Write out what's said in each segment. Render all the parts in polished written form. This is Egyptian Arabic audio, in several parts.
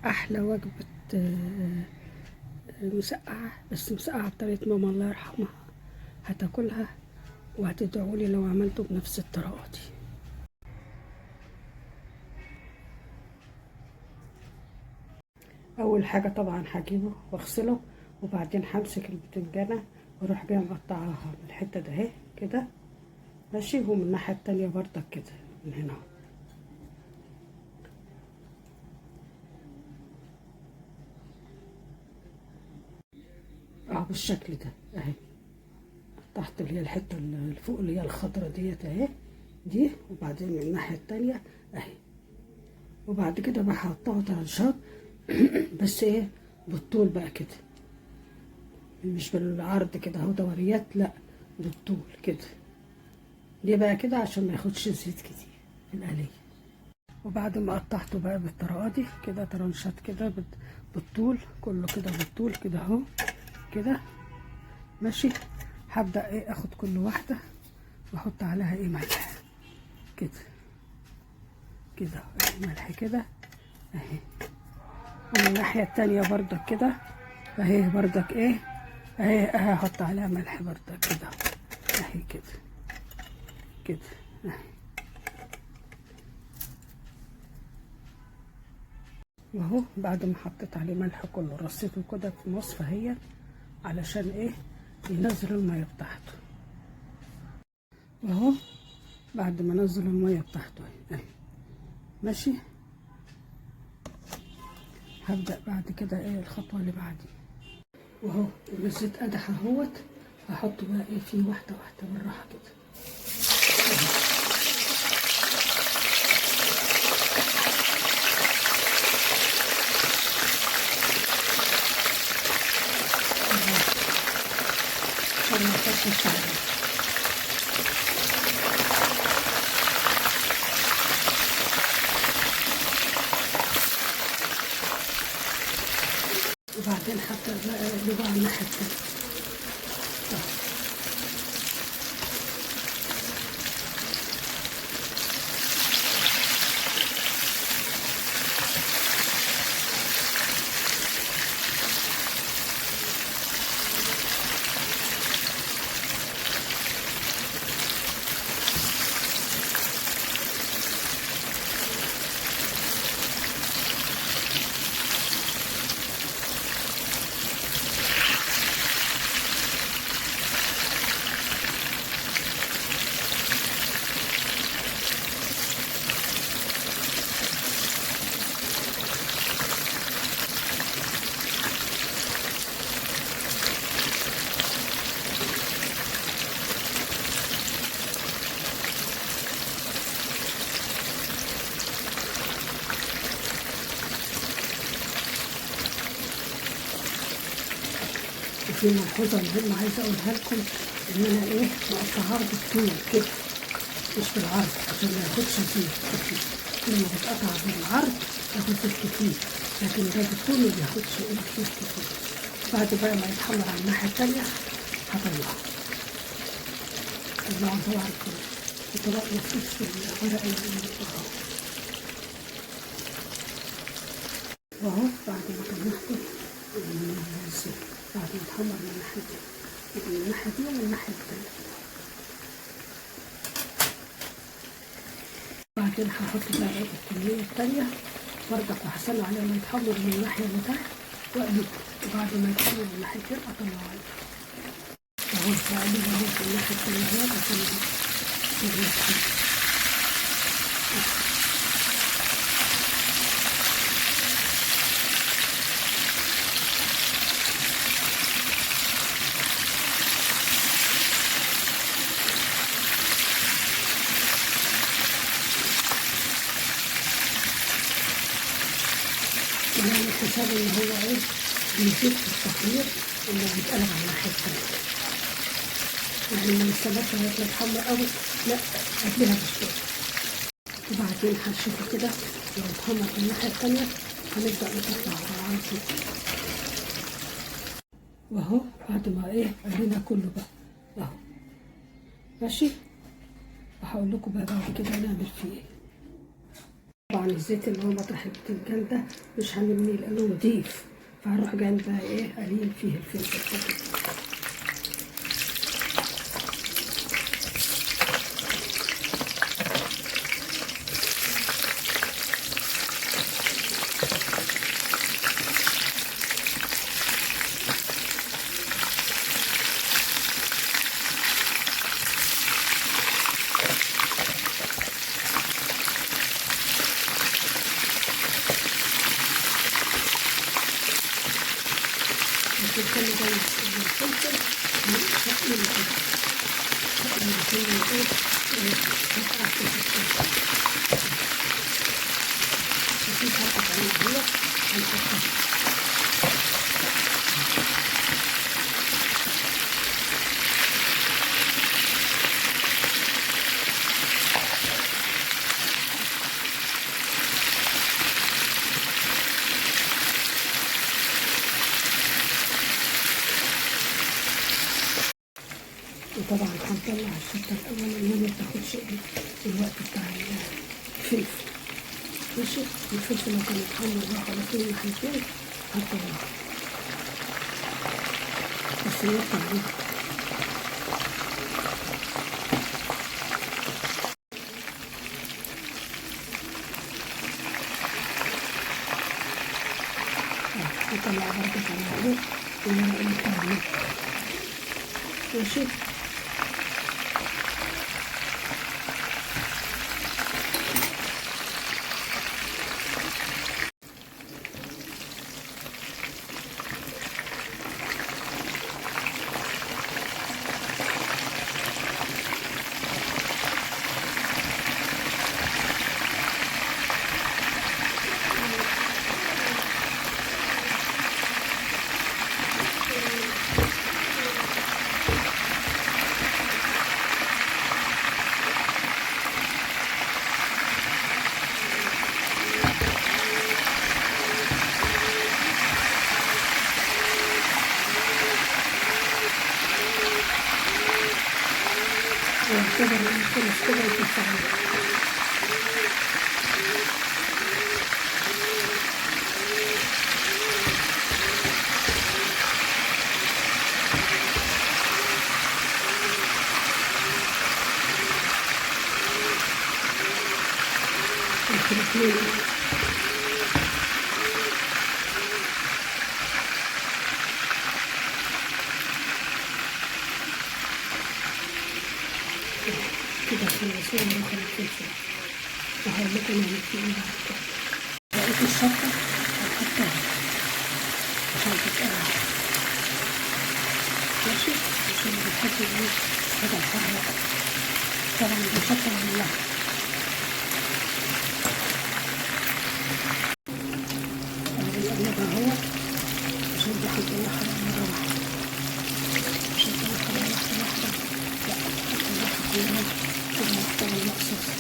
احلى وجبة مسقعه، بس مسقعه بطريقة ماما الله يرحمها. هتاكلها وهتدعولي لو عملته بنفس الطريقة دي. اول حاجة طبعا هجيبه واغسله، وبعدين همسك البتنجانه واروح جاية مقطعاها من الحتة ده اهي كده، ماشي، ومن الناحية التانية برضك كده من هنا اهو بالشكل ده اهي. تحت اللي هي الحتة اللي فوق اللي هي الخضرة ديت اهي دي، وبعدين من الناحية التانية اهي. وبعد كده بقى هقطعه ترنشات بس ايه بالطول بقى كده، مش بالعرض كده اهو دوريات، لا بالطول كده. ليه بقى كده؟ عشان ما ياخدش زيت كتير في القليه. وبعد ما قطعته بقى بالطريقة دي كده ترنشات كده بالطول كله كده بالطول كده اهو كده، ماشي. هبدأ ايه اخد كل واحدة واحط عليها ايه ملح كده كده، ملح كده اهي. ومن الناحية التانية برضك كده اهي، برضك ايه اهي اهي، احط عليها ملح برضك كده اهي كده كده اهي. واهو بعد ما حطيت عليه ملح كله رصيته كده في مصفى هي علشان ايه ينزل المية بتاعته. واهو بعد ما نزل المية بتاعته اهي ماشي. هبدأ بعد كده ايه الخطوة اللي بعدي. واهو الزيت قدح اهوت، هحط بقى ايه فيه واحدة واحدة بالراحة كده. عشان ما يخشش عليه. وبعدين حتى بقى اقلبه على الناحية التانية. وفي ملحوظة مهمة عايزة أقولها لكم، إن أنا إيه مقطعها بالطول كده مش بالعرض عشان ما ياخدش زيت كتير. لما بتقطع بالعرض ياخد زيت كتير، لكن ده بالطول ما بياخدش إيه زيت كتير. بعد بقى ما يتحمر على الناحية التانية هطلعه. طلعه طبعا في طبق مخصوص في الورق اللي واهو. بعد ما طلعته من الزيت، بعد ما اتحمر من الناحية دي من الناحية دي ومن الناحية التانية، بعدين هحط بقى الكمية التانية برضك، وهستنى عليه ما يتحمر من الناحية اللي تحت واقلبه. وبعد ما يتحمر من الناحيتين اطلعه عليه اهو. بقلبه اهو في الناحية التانية اهو عشان يتحمر. ونعمل حساب ان هو ايه بيزيد في التحمير انه بيتقلب على الناحية التانية، يعني ما نستناش لغاية ما يتحمر قوي، لا قبلها بشوية. وبعدين هنشوفه كده لو اتحمر من الناحية التانية هنبدأ نطلعه على طول. واهو بعد ما ايه قلنا كله بقى اهو ماشي. وهقول لكم بقى بعد كده نعمل فيه ايه. طبعا الزيت اللي هو مطرح البتنجان ده مش هنرميه لانه نضيف، فهنروح جايين بقى ايه قليل فيه الفلفل ده. الفلفل ده الفلفل وطبعا هنطلع الشطة الأول لأنها ما بتاخدش الوقت بتاع الفلفل. ماشي، الفلفل لو كان اتحمر بقى خلاص من ناحيتين هنطلعه، بس نقطع عليه. نطلع برضه عليه ونقطع. ماشي، ويعتبر خلص كده يتفعل. كده خلصونا ونخلي الفلفل، وهقول لكم نعمل فيه ايه بعد كده. بقيت الشطة هنحطها عشان تتقلع. ماشي، عشان بنحب الايه حاجة الحارة. طبعا دي شطة والله. بنقلبها اهو عشان دي هنطلعها مرة واحدة، مش هنطلعها واحدة واحدة، لا هنطلعها كلها كده واحدة والمقصوصة.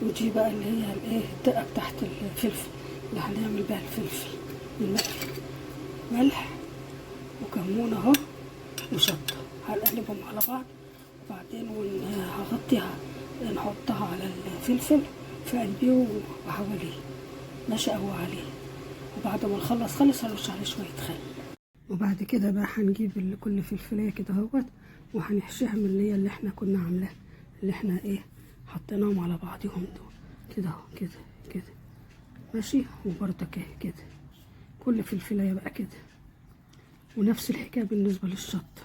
ودي بقى اللي هي الايه الدقة بتاعت الفلفل اللي هنعمل بيها الفلفل المقلي. ملح وكمون اهو وشطه، هنقلبهم على بعض، وبعدين هغطيها نحطها على الفلفل في قلبية وحواليه، ماشي قوي عليه. وبعد ما نخلص خالص هنرش عليه شوية خل. وبعد كده بقى هنجيب كل فلفلايه كده اهوت وهنحشيها من اللي هي اللي احنا كنا عاملاها، اللي احنا ايه حطيناهم على بعضهم دول كده اهو كده كده. ماشي، وبرضك اهي كده كل فلفلايه بقى كده. ونفس الحكاية بالنسبة للشطه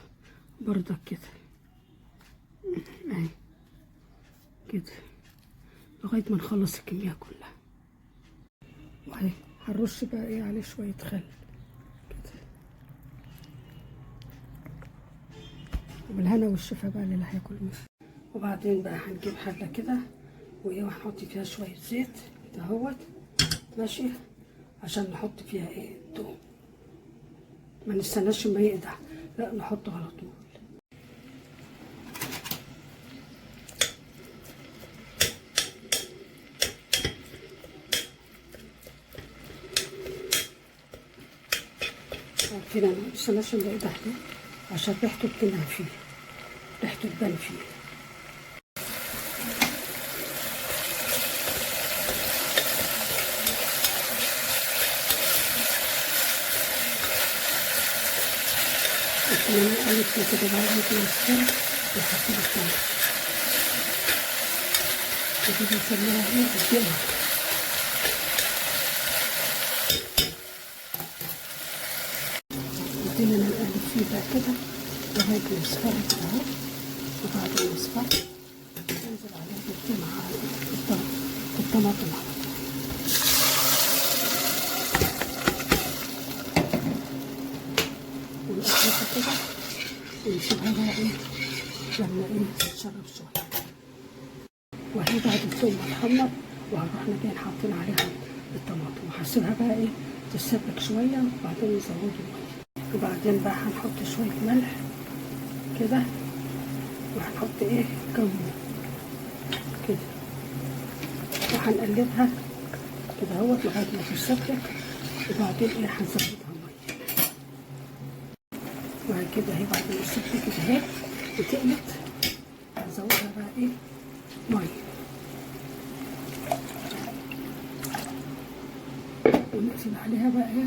برضك كده. اهي كده لغاية ما نخلص الكمية كلها. وهي هنرش بقى ايه عليه شوية خل كده، وبالهنا والشفا بقى للي هياكل منه. وبعدين بقى هنجيب حله كده وايه، وهنحط فيها شوية زيت كده اهوت ماشي، عشان نحط فيها ايه التوم. ما نستناش ما يقدح، لا نحطه على طول. عارفين انا ما نستناش ما يقدح ليه؟ عشان ريحته تبان فيه، ريحته تبان فيه. قلت كده بقى ممكن نحط التوم كده، بنسميها ايه الدمعة. ادينا نقلب فيه بقى كده لغاية ما يصفر اهو. وبعد ما يصفر ننزل عليه بالدمعة بالطماطم على طول. ونقلبها كده ونسيبها بقى ايه لما ايه تتشرب شوية. وهي بعد الثوم ما اتحمر وهنروح جايين حاطين عليها الطماطم، وهسيبها بقى ايه تتسبك شوية وبعدين نزوده مية. وبعدين بقى هنحط شوية ملح كده، وهنحط ايه كمون كده، وهنقلبها كده اهوت لغاية ما تتسبك. وبعدين ايه هنزودها مية. وبعد كده اهي بعد ما اتسبكت اهي وتقلت هنزودها بقى ايه مية، ونقفل عليها بقى ايه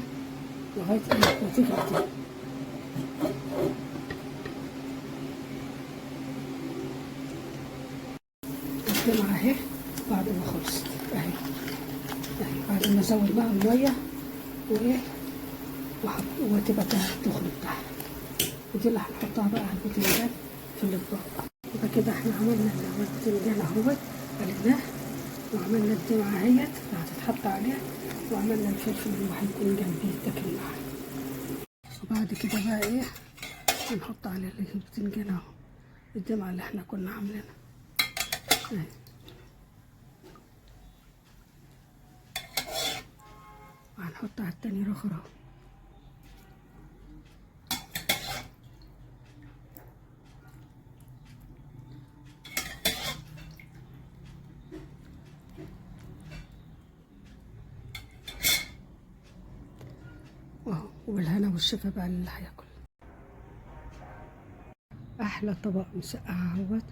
لغاية ايه ما تغلي تاني. الدمعة اهي بعد ما خلصت اهي اهي، بعد ما ازود بقى المية وايه وتبقى التخن بتاعها، ودي اللي هنحطها بقى على البتنجان في الاطباق. يبقى كده احنا عملنا البتنجان اهوت قلبناه، وعملنا الدمعة اهيت اللي هتتحط عليها، وعملنا الفلفل اللي هيكون جنبيه يتاكل معاه. وبعد كده بقى ايه هنحط على البتنجان اهو الدمعة اللي احنا كنا عاملينها اهي. وهنحط على التاني رخر اهو. اهو، وبالهنا والشفا بقى اللي هياكل. احلى طبق مسقعه اهوت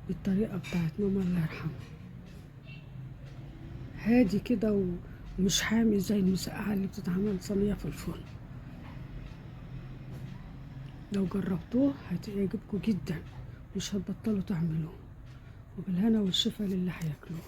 بالطريقة بتاعت ماما الله يرحمها، هادي كده ومش حامي زي المسقعه اللي بتتعمل صينية في الفرن. لو جربتوه هتعجبكم جدا، مش هتبطلوا تعملوه. وبالهنا والشفا للي هياكلوه.